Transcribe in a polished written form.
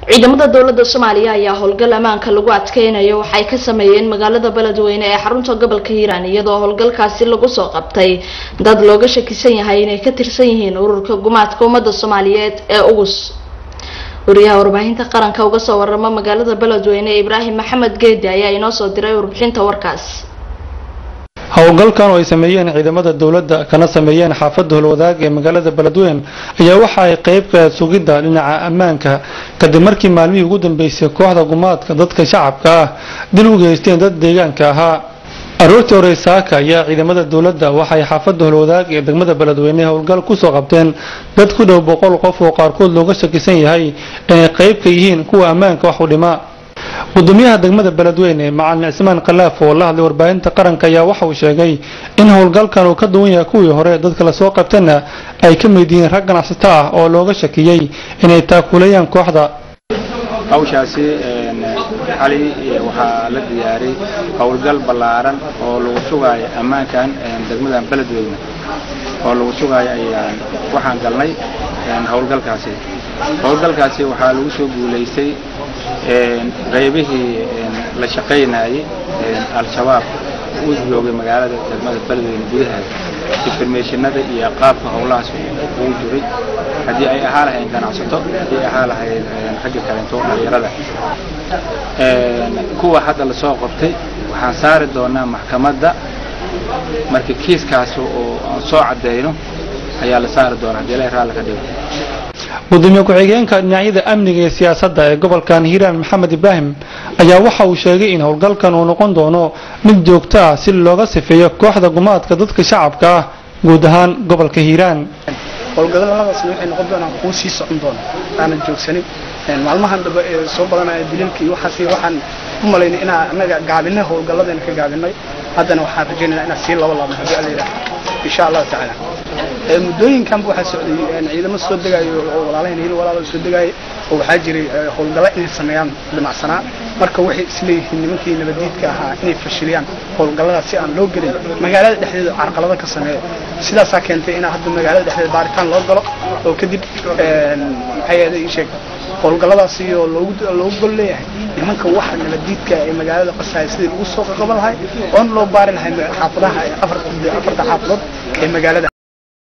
Ciidamada dowladda Soomaaliya ayaa howlgal ammaanka lagu adkeynayo waxay ka sameeyeen magaalada Beledweyne ee xarunta gobolka Hiiraan, iyadoo howlgalkaasi lagu soo qabtay dad looga shakisan yahay inay ka tirsan yihiin ururka gumaadka ummadda Soomaaliyeed ee UGUS. Wariyaha warbaahinta qaranka uga soo warama magaalada Beledweyne Ibraahim Maxamed Geedi ayaa inoo soo diray warbixinta warkaas. Howlgalkan oo ay sameeyeen ciidamada dowladda kana sameeyeen xaafadda Holwadaag ee magaalada Beledweyne ayaa waxa ay qayb ka sugidda dhinaca ammaanka kadib markii maalmihii ugu dambeysay kooxda gumaadka dadka shacabka ah dil u geysteen dad deegaanka ahaa. Aroortii hore saaka ayaa ciidamada dowladda waxay xaafadda Holwadaag ee degmada Beledweyne howlgal ku soo qabteen dad ku dhow 100 qof oo qaarkood looga shakisan yahay inay qayb ka yihiin kuwa ammaanka wax u dhima. Gudoomiyaha degmada Beledweyne Macalin Cismaan Khalaaf oo la hadlay warbaahinta qaranka ayaa waxa uu sheegay in howlgalkan uu ka duwan yahay kuwii hore, dadka la soo qabtayna ay ka mid yihiin rag ganacsato ah oo looga shakiyey inay taakulayaan kooxda. Hawshaasi xalay waxaa la diyaariyey howlgal ballaaran oo lagu sugaayo ammaankan degmada Beledweyne oo lagu sugaayo ayaan waxaan galnay howlgalkaasi. Howlgalkaasi waxaa lagu soo guulaystay qaybihii la shaqaynayay Al-Shabaab uu joogay magaalada degmada Beledweyne gudaheeda, informationada iyo qaabka howlahaas uu jiray, haddii ay ahaa lahayn ganacsato, haddii ay ahaa lahayn ragga kaleento dhalinyarada. Kuwa hadda lasoo qabtay waxaan saari doonaa maxkamadda marka kiiskaas oo aan soo cadeyno ayaa la saari doonaa haddii Ilaahay raalli ka dhigo. Gudoomiye ku-xigeenka dhinacyada amniga iyo siyaasadda ee gobolkan Hiiraan Maxamed Ibraahim ayaa waxa uu sheegay in howlgalkan uu noqon doono mid joogto ah si looga sifeeyo kooxda gumaadka dadka shacabka ah guud ahaan gobolka Hiiraan. Howlgalladaasna waxay noqon doonaan kuwo sii socon doona, aanan joogsanin. Maalmahan dambe ee soo badanaya dilalka iyo waxaas, waxaan u malaynay inaa annaga gaabinay, howlgalladeena ka gaabinay. Haddana waxaan rajaynaynaa inaan sii laba laabno haddii Alla yidhaaho, insha Allahu tacaala. Muddooyinkanba waxaa socday ciidamo soo degayo oo walaalaheen hil walaalo soo degaayay oo waxaa jiray howlgallo inay sameeyaan damacsanaa. Marka waxay isleeyihiin nimankii nabadiidka ahaa inay fashiliyaan howlgalladaas si aan loo gelin magaalada dhexdeeda carqalado ka sameeya. Sidaasaa keentay inaa hadda magaalada dhexdeeda baaritaan loo galo oo kadib maxay ahayd ii sheeg howlgalladaas iyo loogu gol leeyahay nimanka waxa nabadiidka ee magaalada qasaya sidii lagu soo qaban lahay oon loo baari lahay xaafadaha afarta xaafadood ee magaalada.